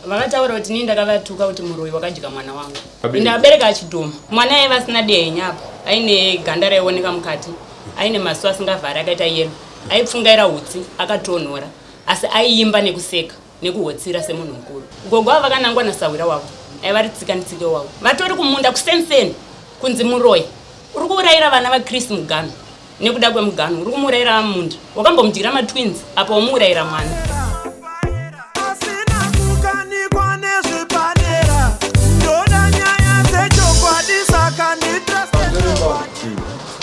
Vakataura kuti ini ndakavatuka kuti muroyi wakadya mwana wangu. Ndabereka achidhoma. Mwana aiva asina dehenya apa, aine ganda raioneka mukati, aine maso asingavhari akaita yellow. Aipfungaira hutsi akatonhora, asi aiimba nekuseka nekuhotsira semunhu mukuru. Gogo ava vakanangwa nasahwira wavo, aiva ari tsika nditsike wavo. Vatori kumunda kusenseni kunzi muroyi uri kuurayira vana vaChris muganhu. Nekuda kwemuganhu uri kumuurayira munda wakambomudyira matwins apa wamuurayira mwana.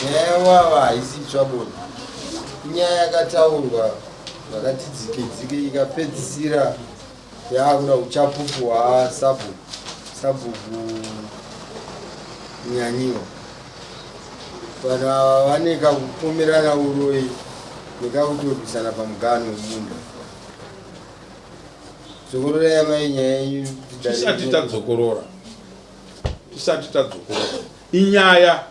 Nyaya yawava haisi itsva bona, inyaya yakataurwa zvakati dzike dzike ikapedzisira yaakuda uchapupu hwasabhuku sabhuku Nyanyiwa. Vanhu ava vane kakupomerana uroyi nekakutorwisana pamuganho wemunda. Dzokororai amai nyaya yenyu. Tisati tadzokorora, tisati tadzokorora inyaya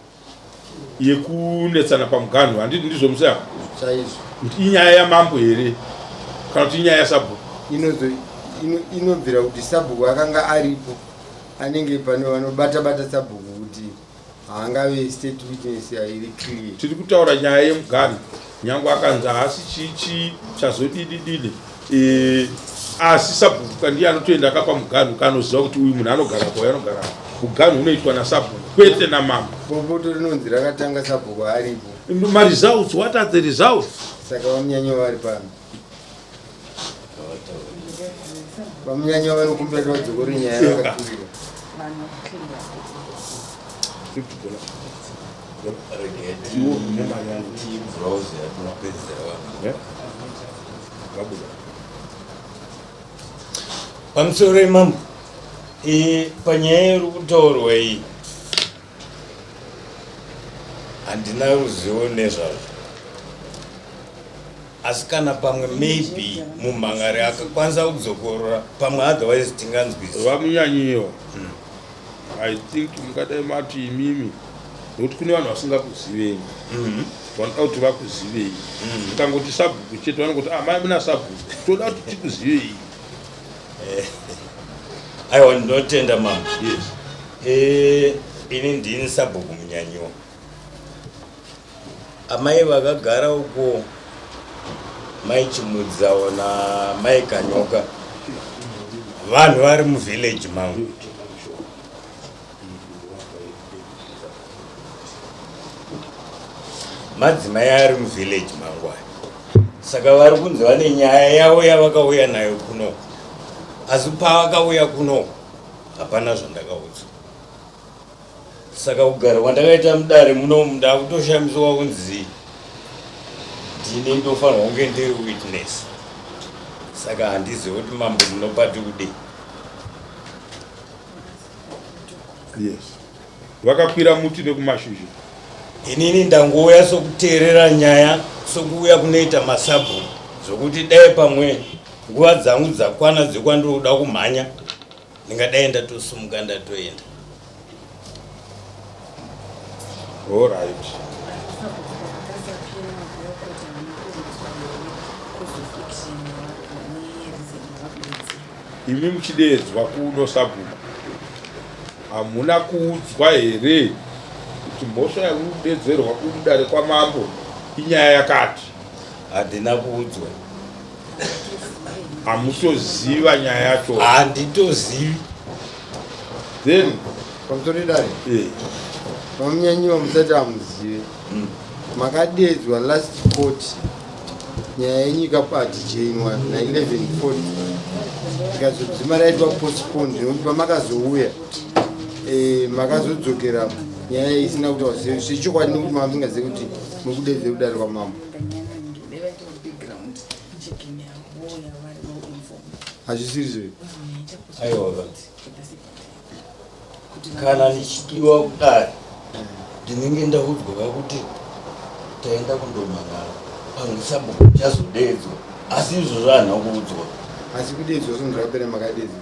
yekunetsana pamuganhu, handiti ndizvo museya? Chaizvo. Kuti inyaya yamambo here kana kuti inyaya yasabhuku? Inobvira kuti sabhuku akanga aripo, anenge pane vanobata bata sabhuku kuti haangave state witness iri clear. Tiri kutaura nyaya yemuganhu, nyange akanzi haasi chii chii chazodididini e, asi sabhuku kandiye anotoenda akapa muganhu kanoziva kuti uyu munhu anogara kwa anogara. Muganhu unoitwa nasabhuku kwete namambo. Bopoto rinonzi rakatanga sabhuku aripo. Maresults, what are the results? Saka vaMunyanyiwa vari pano, vaMunyanyiwa vanokumbira kuti vadzokore nyaya yavakaturira. Pamusoro imambo, panyaya iri kutaurwa iyi handina ruzivo nezvazvo, asi kana pamwe maybe mumhangari akakwanisa kudzokorora pamwe, otherwise tinganzwisa. VaMunyanyiwa, I think mungadai mati imimi, nekuti kune vanhu vasingakuzivei, vanoda kuti vakuzivei. Mukangoti sabhuku chete vanongoti, ah, mai muna sabhuku, toda kuti tikuzivei. Aiwa, ndinotenda mambo. Yes. Ini ndini sabhuku Munyanyiwa. Amai vakagara uko, mai Chimudzawo namai Kanyoka, vanhu vari muvillage mangu. Madzimai ari muvillage mangu aya, saka vari kunzi vane nyaya yavo yavakauya nayo kunoko, asi pavakauya kunoko hapana zvandakaudzwa. Saka kugara kwandakaita mudare munomu, ndakutoshamiswa kunzi ndini ndofanirwa kunge ndiri witness. Saka handizivi kuti mambo munopati kudii. Yes, vakakwira muti nekumashizha. Inini ndangouya sokuteerera nyaya, sokuuya kunoita masabhuku, zvokuti dai pamwe nguva dzangu dzakwana dzekwandinoda kumhanya, ndingadai ndatosumuka ndatoenda. Alright. Imi muchideedzwa kuno sabhuku, hamuna kuudzwa here kuti mhosva yamuri kudedzerwa kudare kwamambo inyaya yakati? Handina kuudzwa. Hamutoziva nyaya yacho? Handitozivi. Then Pamusoro dare, vaMunyanyiwa, musati hamuzive, makadedzwa last court, nyaya yenyu ikaadjournwa na11:40, ikazodzima raitwa postponed, nekuti pamakazouya makazodzokera nyaya isina kutaura zvechokwadi, nekuti manga musingazivi kuti muri kudedzera kudare kwamambo. Hazvisiri zvo? Aiwa, kana ndichidiwa kudare ndinenge ndaudzwa kuti taenda kundomhan'ara, pamwe sabhuku ndichazodeedzwa, asi izvozvo handina kuudzwa. Asi kudeedzwa zvinhu zvakapera, makadedzwa?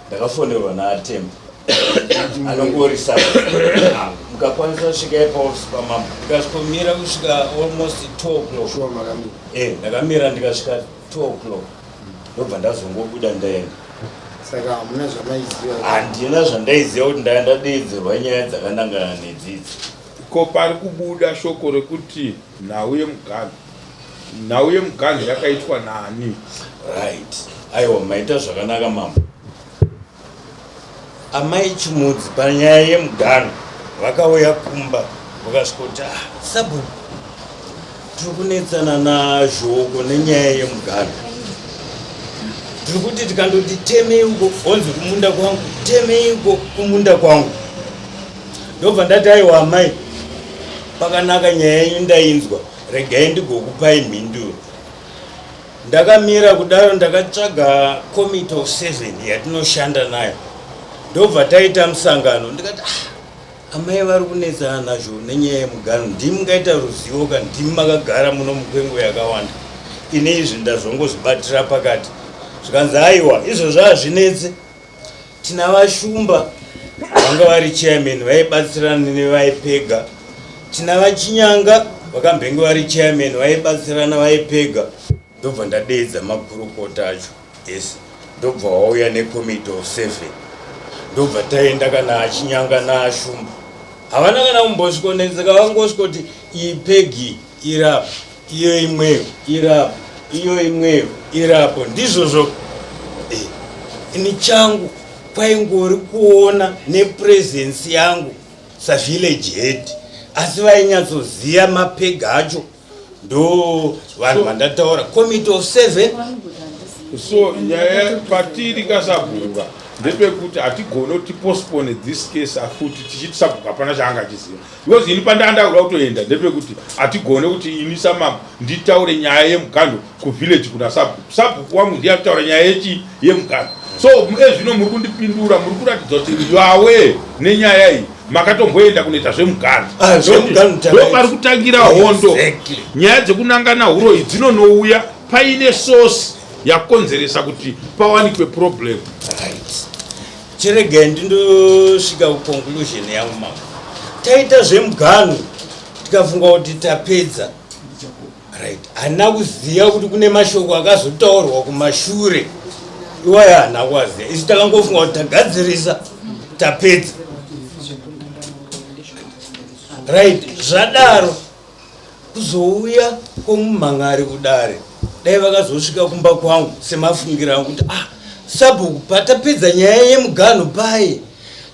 Ndakafonerwa naatemba anongori sabhuku, mukakwanisa kusvika ipaofisi pamambo. Ndikasvikomira kusvika almost 2 o'clock. Shuwa makamira? Ndakamira ndikasvika 2 o'clock, ndobva ndazongobuda ndaenda. Saka hamuna zvamaiziva? Handina zvandaiziva kuti ndanga ndadeedzerwa nyaya dzakanangana nedzidzi. Ko pari kubuda shoko rekuti nhau yemuganhu, nhau yemuganhu yakaitwa nani? Right, aiwa maita zvakanaka mambo. Amai Chimudzi panyaya yemuganhu vakauya kumba vakasvikoti, ah, sabhuku tiri kunetsana naZhoko nenyaya yemuganhu. Tiri kuti tikandoti temei uko honzi kumunda kwangu, temei uko kumunda kwangu. Ndobva ndati aiwa amai, pakanaka nyaya yenyu ndainzwa, regai ndigokupai mhinduro. Ndakamira kudaro ndakatsvaga committee of 7 yatinoshanda nayo, ndobva taita musangano. Ndikati ah, amai vari kunetsana nazvo nenyaya yemuganhu, ndimi mungaita ruzivo ka, ndimi makagara muno mukwenguva yakawanda, ini izvi ndazongozvibatira pakati. Zvikanzi aiwa, izvozvo hazvinetse, tina VaShumba vanga vari chairman vaibatsirana nevaipega, tina VaChinyanga vakambenge vari chairman vaibatsirana vaipega. Ndobva ndadeedza makurukota acho ese, ndobva wauya necommittee of 7, ndobva taenda kana aChinyanga naAshumba havana kana kumbosvikonetseka, vangosvikoti iyi pegi irapo, iyo imweyo irapo, iyo imweyo irapo. Ndizvozvo ini changu kwaingori kuona nepresence yangu savillage head, asi vainyatsoziva mapega acho ndo vanhu vandataura, committee of 7. So nyaya patiri kasabhuka ndepekuti hatigone kuti tipostpone this case afuti tichiti sabhuka hapana chaanga achiziva, because ini pandanga kuda kutoenda ndepekuti hatigone kuti ini samambo nditaure nyaya yemuganho kuvillage kuna sabhuku. Sabhuku wangu ndiye akutaura nyaya yechi yemuganho. So ezvino muri kundipindura, muri kuratidza kuti you are aware nenyaya iyi, makatomboenda kunoita zvemuganho. Ah, zvemuganho. Ndo pari kutangira hondo. Nyaya dzekunangana huroyi dzinonouya paine source yakonzeresa kuti pawanikwe problem. Right, chiregai ndindosvika kuconclusion yangu mambo. Taita zvemuganho tikafunga kuti tapedza, right? Handina kuziva kuti kune mashoko akazotaurwa kumashure iwayo, handina kuaziva. Isu takangofunga kuti tagadzirisa, tapedza, right? Zvadaro kuzouya kwomumhan'ari kudare, dai vakazosvika kumba kwangu semafungiro angu kuti ah, sabhuku, patapedza nyaya yemuganho paye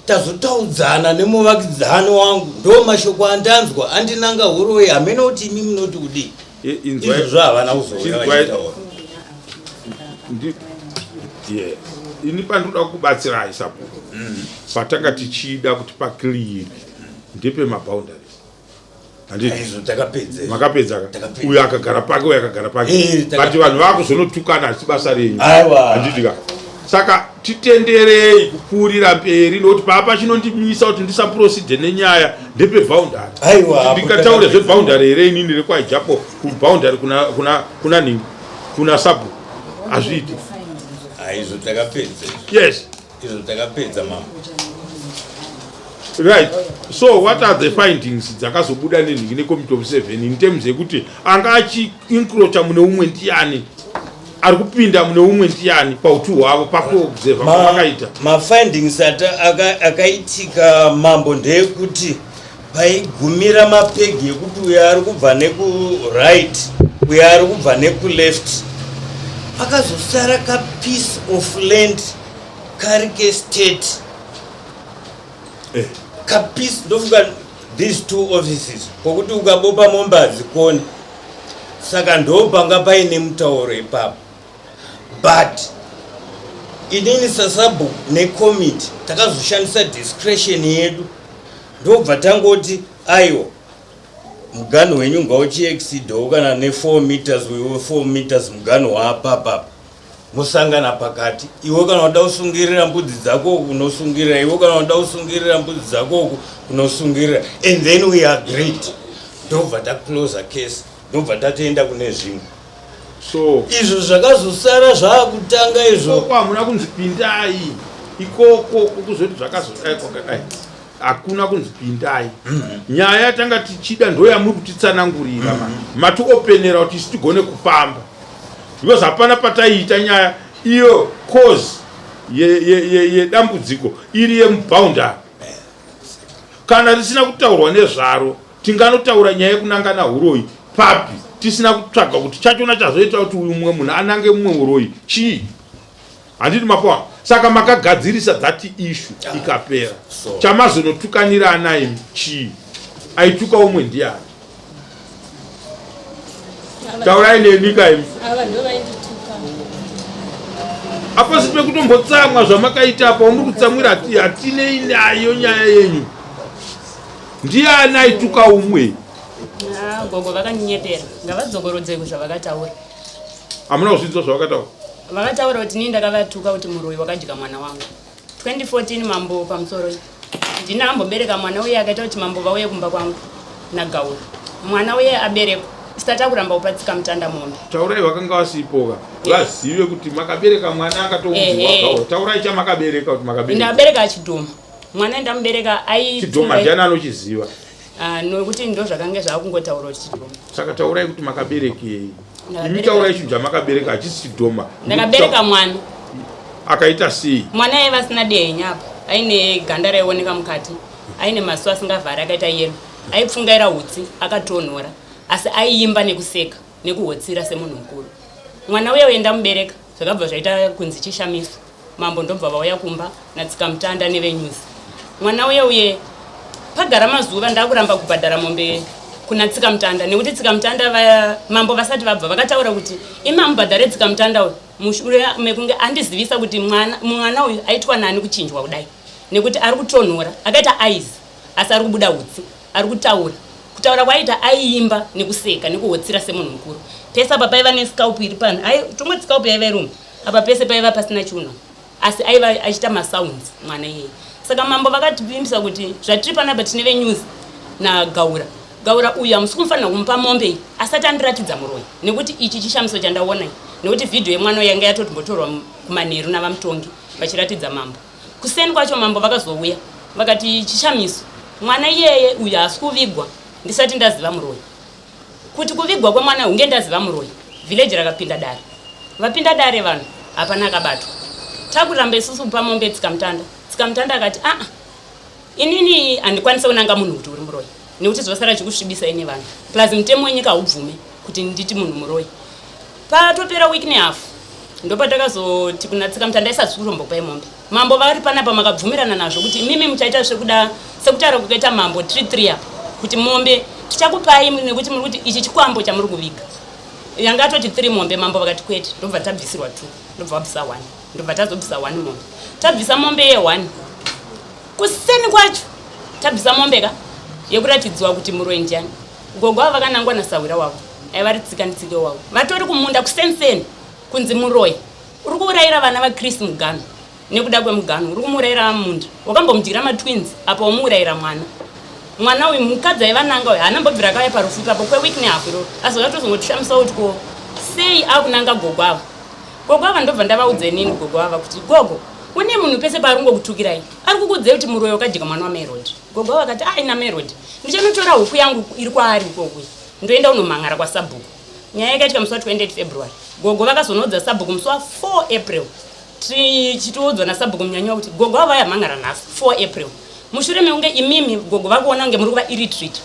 tazotaudzana nemuvakidzani wangu, ndo mashoko andanzwa andinanga huroyi, hamene kuti imi munoti kudii. Izvozvo havana kuzouya vachitaura. Yes, ini pandinoda kubatsirai sabhuku, patanga tichida kuti paclear ndepemaboundaries, handiti? Izvo takapedza. Makapedza ka? Takapedza. Uyo akagara pake, uyo akagara pake. Takapedza. But vanhu vakuzonotukana, hasi basa renyu. Aiwa. Handiti ka? Saka titenderei kupfuurira mberi, nokuti papa chinondimisa kuti ndisaproceede nenyaya ndepeboundary. Aiwa, apo Ndingataure takapedza. zveboundary here inini rekwaijapo kuboundary kuna nhingi, kuna sabhuku? Hazviiti. Izvo takapedza. Yes. Izvo takapedza mama. Right, so what are the findings dzakazobuda nenhingi necommittee of seven in terms yekuti anga achiincroacha mune umwe ndiani, ari kupinda mune umwe ndiani, pautu hwavo pakuobserva kwavakaita? Mafindings akaitika mambo ndeyekuti paigumira mapegi ekuti uyo ari kubva nekuright, uyo ari kubva nekuleft, pakazosara kapiece of land kari kestate. Kapiece ndofunga these two offices, pokuti ukabopa mombe hadzikoni, saka ndo panga paine mutauro ipapo. But inini sasabhuku necommittee takazoshandisa discretion yedu, ndobva tangoti aiwa, muganhu wenyu ngauchiexceedawo kana ne4 meters, uiwe 4 meters, muganhu waapapapa musangana pakati. Iwe kana uda kusungirira mbudzi dzako uku unosungirira, iwe kana uda kusungirira mbudzi dzako uku unosungirira, and then we agreed, ndobva taclose case, ndobva tatoenda kune zvimwe. So Izvo zvakazosara zvaakutanga izvo. Ikoko hamuna kunzi pindai ikoko, kuzoti zvakazodai kwakadai, hakuna kunzi pindai. Nyaya yatanga tichida ndo yamuri kutitsanangurira, matiopenera kuti isu tigone kufamba, because hapana pataiita nyaya iyo cause. yedambudziko iri yemuboundary. Kana risina kutaurwa nezvaro, tinganotaura nyaya yekunangana huroyi papi tisina kutsvaga kuti chachona chazoita kuti uyu mumwe munhu anange mumwe uroyi chii? Handiti mapoa? Saka makagadzirisa that issue ikapera. Chamazonotukanira ana imi chii? Aituka umwe ndiani? Taurai neni ka imi. Ava ndo vaindituka. Apasi pekutombotsamwa zvamakaita apa, muri kutsamwira hatinei nayo nyaya yenyu. Ndiani aituka umwe? Ah, gogo vakandinyepera, ngavadzokorodze zvavakataura. Hamuna kuzvinzwa zvavakataura? Vakataura kuti nii ndakavatuka kuti muroyi wakadya mwana wangu 2014. Mambo, pamusoro, ndini ambobereka mwana uye akaita kuti mambo vauye kumba kwangu nagaura. Mwana uye aberekwa, tisati akuramba kupa tsika mutanda mombe. Taurai vakanga vasipoka vazive kuti makabereka mwana akatounziwa. Taurai chamakabereka, kuti makabereka. Ndabereka chidhoma. Mwana ndamubereka ai Chidhoma ndiani anochiziva? Ah, nokuti ndo zvakange zvaakungotaura kuti chidhoma. Saka taurai kuti makaberekei imi. Taurai chinhu chamakabereka, hachisi chidhoma. Ndakabereka mwana. Akaita sei? Mwana aiva asina dehenya apa, aine ganda raioneka mukati, aine maso asingavhari akaita yellow, aipfungaira utsi, akatonhora, asi aiimba nekuseka nekuhotsira semunhu mukuru. Mwana uye uye ndamubereka, zvakabva zvaita kunzi chishamiso. Mambo ndobva vauya kumba natsikamutanda nevenyuzi. Mwana uye uye pagara mazuva, ndakuramba kubhadhara mombe kuna tsikamutanda, nekuti tsikamutanda mambo vasati vabva vakataura kuti imi hamubhadhare tsikamutanda uyu mushure mekunge andizivisa kuti mwana uyu aitwa nani kuchinjwa kudai, nekuti ari kutonhora, akaita eyes asi ari kubuda utsi, ari kutaura. Kutaura kwaaita, aiimba nekuseka nekuhotsira semunhu mukuru. Pese apa paiva nescalp iri pano, tongoti scalp yaiva irumu apa, pese paiva pasina chiuno, asi aiva achiita masounds mwana iyeye. Saka mambo vakativimbisa kuti zvatiri panapa tine venews nagaura. Gaura uyu hamusi kumufanira kumupa mombe iyi asati andiratidza muroyi, nekuti ichi chishamiso chandaona, nekuti vhidhiyo yemwana uyu yanga yatotimbotorwa kumanheru navamutongi vachiratidza mambo. Kuseni kwacho mambo vakazouya vakati chishamiso, mwana iyeye uyu haasi kuvigwa ndisati ndaziva muroyi. Kuti kuvigwa kwemwana hunge ndaziva muroyi. Vhileji rakapinda dare. Vapinda dare vanhu, hapana akabatwa. Takuramba isusu kupa mombe tsikamutanda. Tsikamutanda akati, aa, inini handikwanisi kunanga munhu kuti uri muroyi, nekuti zvosara chikusvibisa ine vanhu, plus mutemo wenyika haubvume kuti nditi munhu muroyi. Patopera week nehalf, ndopatakazoti kuna tsikamutanda, isasi kutombokupai mombe. Mambo vari panapa, makabvumirana nazvo kuti imimi muchaita zvekuda sekutaura kukaita mambo 33 apa kuti mombe tichakupai, nekuti muri kuti ichi chikwambo chamuri kuviga. Yanga atoti 3 mombe, mambo vakati kwete. Ndobva tabvisirwa 2, ndobva vabvisa 1, ndobva tazobvisa 1 mombe. Tabvisa mombe ye1, kuseni kwacho tabvisa mombe ka yekuratidzwa kuti muroyi ndiani, gogo ava vakanangwa nasahwira wavo aiva ritsika nditsike wavo vatori kumunda kuseniseni, kunzi muroyi uri kuurayira vana vaChris mugano nekuda kwemugano. Uri kumuurayira munda, wakambomudyira matwins, apa wamuurayira mwana. Mwana uyu mukadzi aiva nanga uyu haana mbobvira akauya parufu ipapo kweweek nehalf iroro, asi zvakatozongotishamisa kuti ko sei akunanga gogo ava. Gogo ava ndobva ndavaudza inini gogo ava kuti, gogo, une munhu pese paari kungokutukirai, ari kukuudzai kuti muroyi wakadya mwana waMerod. Gogo ava akati, aina Merod, ndichanotora huku yangu iri kwaari ukoko, ndoenda unomhan'ara kwasabhuku. Nyaya yakaitika musi wa28 February. Gogo vakazonoudza sabhuku musi wa4 April. Tichitoudzwa nasabhuku Munyanyiwa kuti gogo ava vayamhan'ara nhasi 4 April, mushure mekunge imimi gogo vakuona kunge muri kuva irritate,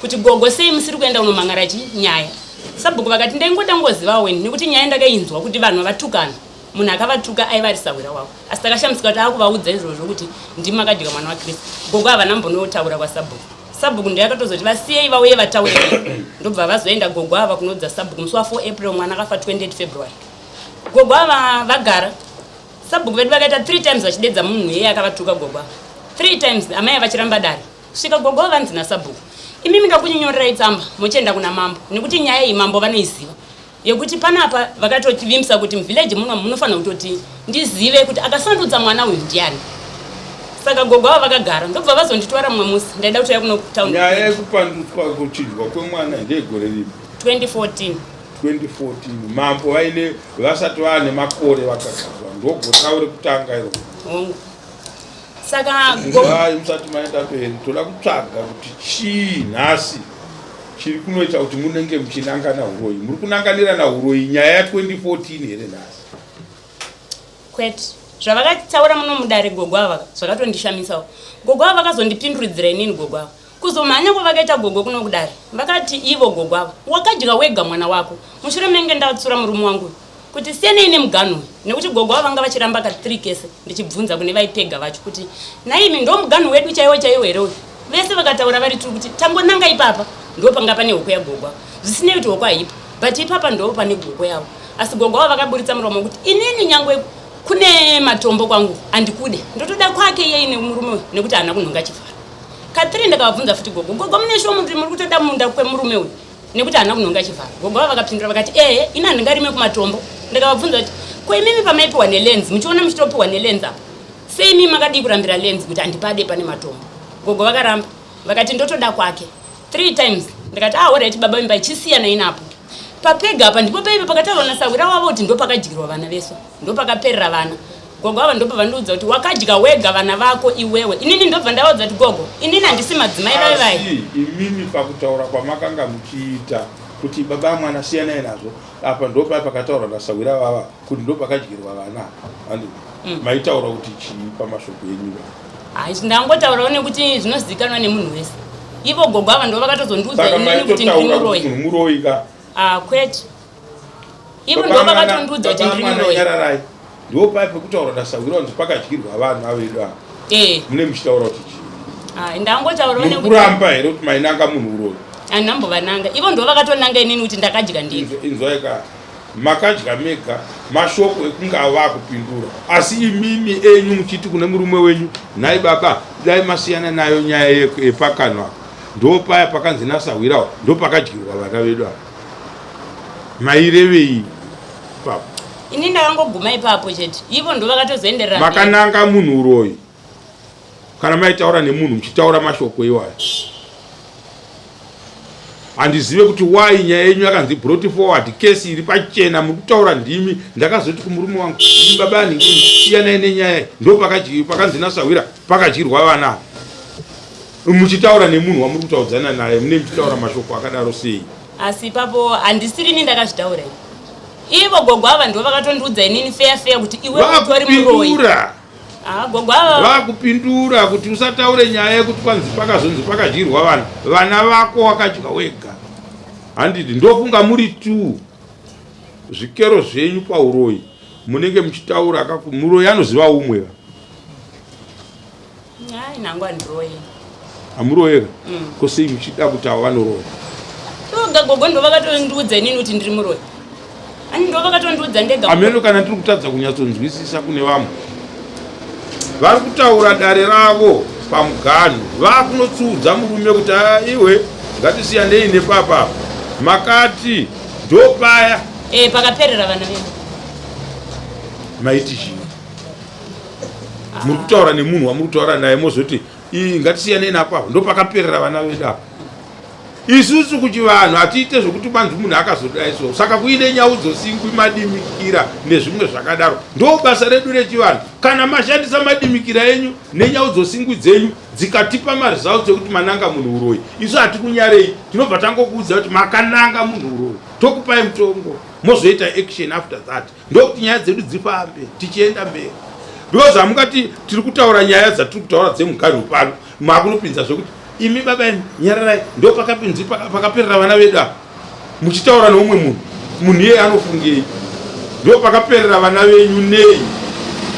kuti gogo sei musiri kuenda unomhan'ara chi nyaya. Sabhuku vakati, ndaingoda ngozivawo weni, nekuti nyaya ndakainzwa kuti vanhu vatukana, munhu akavatuka aiva ari sahwira wavo, asi takashamisika kuti akuvaudza izvozvo kuti ndimi makadya mwana waKristu. Gogo havana mbonotaura kwasabhuku. Sabhuku ndiye akatozoti vasiyei vauye vataure. Ndobva vazoenda gogo ava kunoudza sabhuku musi wa4 April. Mwana akafa 28 February. Gogo ava vagara, sabhuku vedu vakaita 3 times vachidedza munhu iyeye akavatuka gogo ava, 3 times, amai vachiramba dare, kusvika gogo vanzi nasabhuku, imimi ndakunyinyorerai tsamba muchienda kuna mambo, nekuti nyaya iyi mambo vanoiziva yekuti panapa vakatotivimbisa kuti muvhileji muno munofanira kutoti ndizive kuti akasandudza mwana uyu ndiani. Saka gogo ava vakagara, ndobva vazonditwara mumwe musi ndaida kutouya kuno kutown. Nyaya yekupandutswa, kuchinjwa kwemwana ndeyegore ripi? 2014. 2014, mambo vaine vasati vaane makore vakagadzwa, ndogore ravo rekutanga iro. Hongu. Saka Vai musati maenda mberi, toda kutsvaga kuti chii nhasi chiri kunoita kuti munenge muchinangana uroyi. Muri kunanganirana uroyi nyaya ya2014 here nhasi? Kwete. Zvavakataura muno mudare gogo ava zvakatondishamisawo. Gogo ava vakazondipinduridzira inini gogo ava. Kuzomhanya kwavakaita gogo kuno kudare vakati ivo gogo ava wakadya wega mwana wako mushure menge ndatsura murume wangu uyu kuti siyanei nemuganhu uyu nekuti gogo ava vanga vachiramba ka 3 kese ndichibvunza kune vaipega vacho kuti nhaimi ndo muganhu wedu chaiwo chaiwo here uyu vese vakataura vari tiri kuti tangonanga ipapa ndo panga pane hoko yagogo ava zvisinei kuti hoko haipo but ipapa ndo pane goko yavo asi gogo ava vakaburitsa muromo kuti inini nyangwe kune matombo kwangu andikude ndotoda kwake iye ine murume uyu nekuti haana kunhonga chivharo kathree ndakavabvunza futi gogo gogo mune shuwa muri muri kutoda munda kwemurume uyu nekuti haana kunhonga chivharo gogo ava vakapindura vakati ehe ini handingarime kumatombo ndakavabvunza kuti ko imimi pamaipiwa nelens muchiona muchitopiwa nelens apa sei imimi makadii kurambira lens kuti handipade pane matombo gogo vakaramba vakati ndotoda kwake Three times ndikati ah alright baba vimba chisiyana inapo papega apa ndipo paive pakataurwa nasahwira wavo kuti ndopakadyirwa vana vesu ndopakaperera vana gogo ava ndobva vandiudza kuti wakadya wega vana vako iwewe inini ndobva ndavaudza kuti gogo inini handisi madzimai vai vai Asi imimi pakutaura kwamakanga muchiita kuti baba mwana siyanai nazvo apa ndopai pakataurwa nasahwira vava kuti ndopakadyirwa vana handi maitaura kuti chii pamashoko enyu Hai ndangotaurawo nekuti zvinozivikanwa nemunhu wese. Ivo gogo ava ndo vakatozondiudza inini kuti ndiri muroyi. Munhu muroyi ka? Ah kwete. Ivo ndo vakatondiudza kuti ndiri muroyi. Nyararai. Ndo pai pekutaura ndasahwira kunzi pakadyirwa vanhu vedu ava. Eh. Mune muchitaura kuti chii? Ah ndangotaurawo nekuti kuramba here kuti mainanga munhu uroyi? Andambovananga. Ivo ndo vakatonanga inini kuti ndakadya ndega. Inzwai ka. Makadya mega mashoko ekunge ava akupindura asi imimi enyu muchiti kune murume wenyu nhai baba dai masiyana nayo nyaya yepakanwa apa ndopaya pakanzi nasahwirawo ndopakadyirwa vana vedu apa mairevei ipapo Ini ndakangoguma ipapo chete. Ivo ndo vakatozoenderera mberi. Makananga munhu uroyi kana maitaura nemunhu muchitaura mashoko iwayo handizive kuti why nyaya yenyu yakanzi brought forward kesi iri pachena muri kutaura ndimi ndakazoti kumurume wangu imi baba anhingi siyanai nenyaya ndo pakanzi nasahwira pakadyirwa vana muchitaura nemunhu wamuri kutaudzana naye mune muchitaura mashoko akadaro sei asi ipapo handisirini ndakazvitaura ivo gogo ava ndivo vakatondiudza inini feya feya kuti iwe utori muroyi Ah, gogo ava vakupindura kuti usataure nyaya yekuti kwanzi pakazonzi pakadyirwa vana vana vako wakadya wega handiti ndofunga muri two zvikero zvenyu pauroyi munenge muchitaura kaku muroyi anoziva umwe va Hayi nangu andiroyi. Amuroyeka? Mm. Ko sei muchida kuti avo vanoroya? Toga gogo ndo vakatondiudza inini kuti ndiri muroyi. Ani ndo vakatondiudza ndega. Ameno kana ndiri kutadza kunyatsonzwisisa kune vamwe. Vari kutaura dare ravo pamuganhu vakunotsuudza murume kuti ah, iwe ngatisiyanei nepapa makati ndopaya eh pakaperera vana vedu maiti chii muri kutaura nemunhu wamuri kutaura naye mozoti ii ngatisiyanei napo apo ndopakaperera vana vedu apo isusu kuchivanhu hatiite zvekuti kwanzi munhu akazodai so saka kuine nyaudzosingwi madimikira nezvimwe zvakadaro ndo basa redu rechivanhu kana mashandisa madimikira enyu nenyaudzosingwi dzenyu dzikatipa maresults ekuti mananga munhu uroyi isu hatikunyarei tinobva tangokuudza kuti makananga munhu uroyi tokupai mutongo mozoita action after that ndokuti nyaya dzedu dzifambe tichienda mberi because hamungati tiri kutaura nyaya dzatiri kutaura dzemuganhu pano makunopinza zvekuti imi baba imi nyararai ndo pakapinzi pakaperera vana vedu apa muchitaura neumwe munhu munhu iyeye anofungei ndo pakaperera vana venyu nei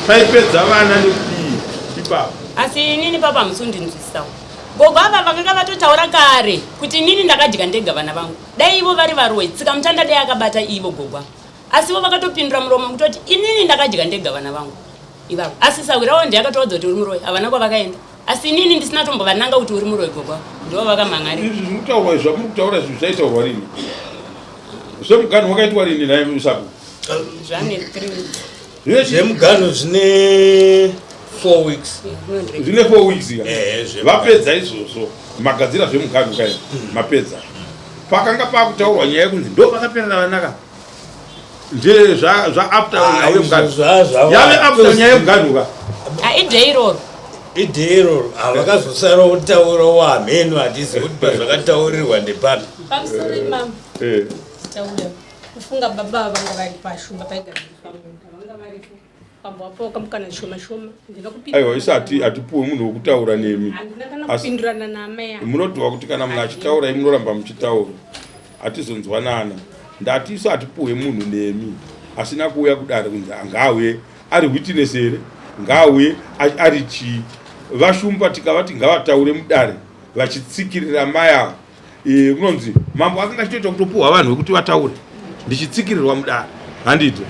paipedza vana nekudii ipapo asi inini papa hamusi kundinzwisisawo gogo ava vakanga vatotaura kare kuti inini ndakadya ndega vana vangu dai ivo vari varoyi tsika mutanda dai akabata ivo gogo ava Asi ivo vakatopindura muromo kutoti inini ndakadya ndega vana vangu ivavo. Asi sahwira wavo ndiye akatovaudza kuti uri muroyi, havana kwavakaenda. Asi inini ndisina tombovananga kuti uri muroyi gogo avo ndivo vakamhan'arira. Izvi zviri kutaurwa izvi zvamuri kutaura izvi zvaitaurwa rini? Zvemuganhu wakaitwa rini nhai Musaku? Zvane 3 weeks. Zvemuganhu zvine 4 weeks. Zvine 4 weeks ka? Eh, zvemuganhu. Vapedza izvozvo magadzira zvemuganhu kai mapedza. Pakanga pakutaurwa nyaya yekunzi ndopakaperera vana ka. Nje zva zva after Ah, nyaya yemuganhu. izvo zva- zvava- Yave after nyaya yemuganhu ka. Ah, idhe iroro. Idhe iroro havakazosara kutaurawo hameno hatizi kuti pazvakataurirwa ndepapi. Pamusoro imam Eh. tauya kufunga baba vanga vari pashumba paigadziriswa munda vanga varipo. Kambovapawo kamukana shoma shoma. Handina kupindura. Aiwa isati hatipuwe munhu wekutaura nemi. Handina kana kupindurana naamai ava. Munodhuva kuti kana munhu achitaura imi munoramba muchitaura. Hatizonzwanana. Ndati isu hatipuwe munhu nemi asina kuuya kudare kunzi ngaauye ari witness here ngaauye ari chii. VaShumba tikavati ngavataure mudare vachitsikirira mai ava e, kunonzi mambo akanga achitoita kutopuhwa vanhu vekuti vataure ndichitsikirirwa mudare handiti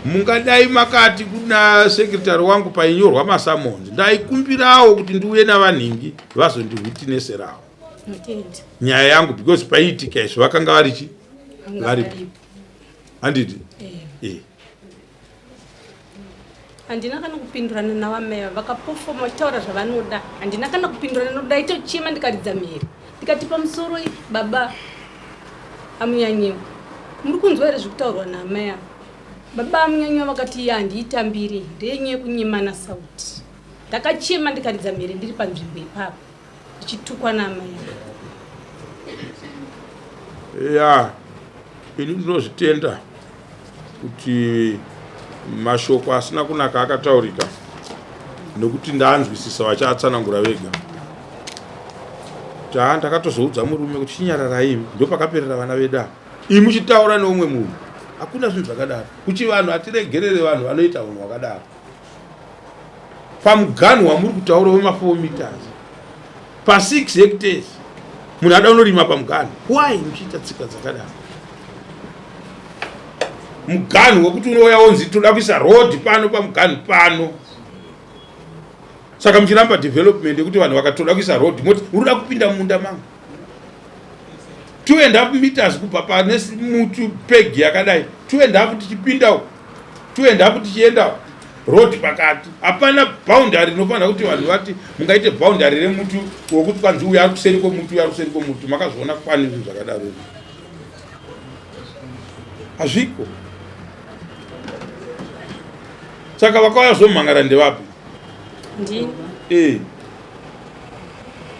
mungadai makati kuna sekretary wangu painyorwa masamons ndaikumbirawo kuti ndiuye navanhingi vazondihwitineserawo nyaya yangu because paiitika izvo vakanga varichi varipo handiti eh. eh. Handina kana kupindurana navamai ava vakapofoma vachitaura zvavanoda. Handina kana kupindurana nokuti ndaitochema ndikaridza mhere ndikati pamusoroi baba amunyanyiwa muri kunzwa here zviri kutaurwa naamai ava? Baba amunyanyiwa vakati iye handiitambiri ndeyenyu yekunyimana sauti. Ndakachema ndikaridza mhere ndiri panzvimbo ipapo. ndichitukwa naamai ava. Ya, ini ndinozvitenda kuti mashoko asina kunaka akataurika nekuti ndaanzwisisa vachaatsanangura vega. Taa ndakatozoudza murume kuti chinyararai imi, ndopakaperera vana vedu ava. Imi muchitaura neumwe munhu, hakuna zvinhu zvakadaro. Kuchivanhu hatiregerere vanhu vanoita unhu hwakadaro. Pamuganhu wamuri kutaura wema 4 meters pa 6 hectares munhu ada unorima pamuganhu, why muchiita tsika dzakadaro? Muganhu wekuti unouya wonzi toda kuisa road pano pamuganhu pano, saka muchiramba development yekuti vanhu vakatoda kuisa road moti unoda kupinda mumunda mangu 2.5 meters kubva pane muti pegi yakadai 2.5 tichipinda uko 2.5 tichienda road pakati, hapana boundary inofanira kuti vanhu vati mungaite boundary remuti wokuti kwanzi uyu ari kuseri kwemuti uyu ari kuseri kwemuti. Makazviona kwani zvinhu zvakadaro izvi? Hazviko. Saka vakauya zvomhangara ndevapi? Ndini. Eh.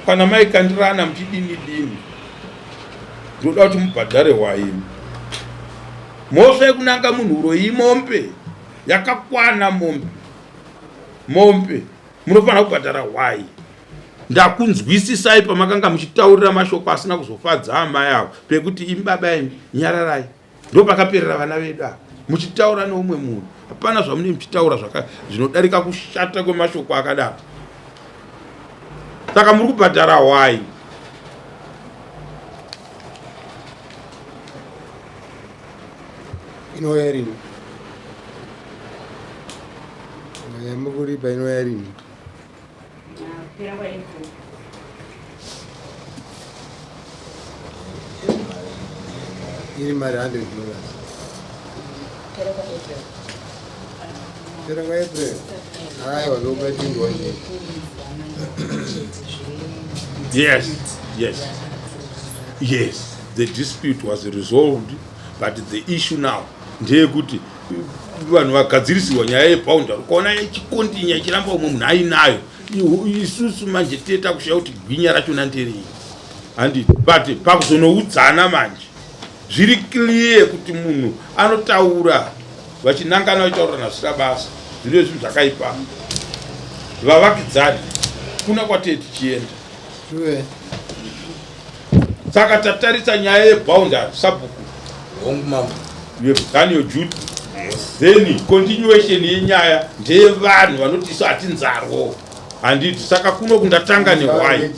Kana maikandirana muchidini dini, ndoda kuti mubhadhare hwaini. Mhosva yekunanga munhu uroyi imombe yakakwana, mombe mombe munofanira kubhadhara hwai. Ndakunzwisisai pamakanga muchitaurira mashoko asina kuzofadza amai avo pekuti imi baba imi nyararai, ndopakaperera vana vedu ava muchitaura neumwe munhu. Hapana zvamunenge muchitaura zvinodarika kushata kwemashoko akadaro. Saka muri kubhadhara hwai. Inouya rini? Yamukuripa inouya rini? Kupera kwa April. Iri mari 100 dollars. Kupera kwa April. Kupera kwa April. Aiwa ndopatindwa nje. Yes, yes. Yes, the dispute was resolved, but the issue now ndeyekuti vanhu vagadzirisirwa nyaya yeboundary. Ukaona ichikontinya ichiramba umwe munhu ainayo, isusu manje tiye takushaya kuti gwinya rachona nderei, handiti? But pakuzonoudzana manje zviri clear kuti munhu anotaura vachinangana vachitaurirana zvisina basa, zvine zvinhu zvakaipa. Vavakidzani kuna kwatee tichienda. Saka tatarisa nyaya yeboundary sabhuku. Hongu mambo. You have done your duty. Yes. Then continuation yenyaya ndeyevanhu vanoti isu hatinzarwo, handiti? Saka kuno kundatanga nehwai.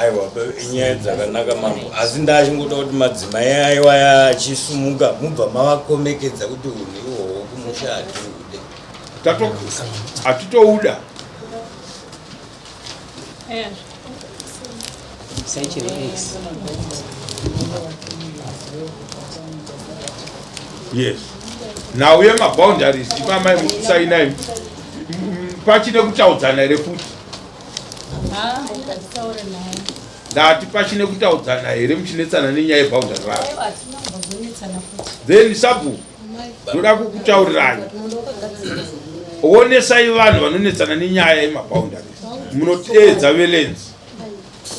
Aiwa, inyaya dzakanaka mambo, asi ndachingoda kuti madzimai aiwaya achisumuka mubva mavakomekedza kuti unhu ihwohwo kumusha hatiude. Hatitouda. Yes, nhau yemaboundaries imamai mukusaina imi pachine kutaudzana here futi? Ndati pachine kutaudzana here muchinetsana nenyaya yeboundary rako? Then sabu ndoda kukutaurirai, onesai vanhu vanonetsana nenyaya yemaboundaries, munoteedza velenzi.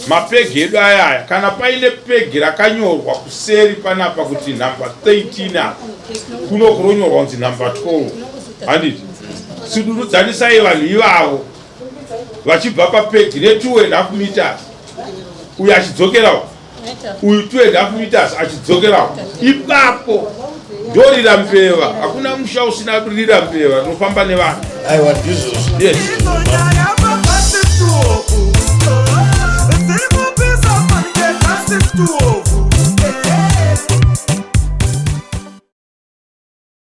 Mapegi edu ayaya, kana paine pegi rakanyorwa kuseri panapa kuti nhamba 13 apa, kuno kuronyorwa kunzi nhamba 12, handiti? Sudurudzanisai vanhu ivavo vachibva papegi re 2.5 meters, uyu achidzokerawo, uyu 2.5 meters achidzokerawo ipapo, ndorira mbeva. Hakuna musha usina rira mbeva rinofamba nevanhu. Aiwa, ndizvozvo. Yes. Ndizo nyaya papasi tuoku.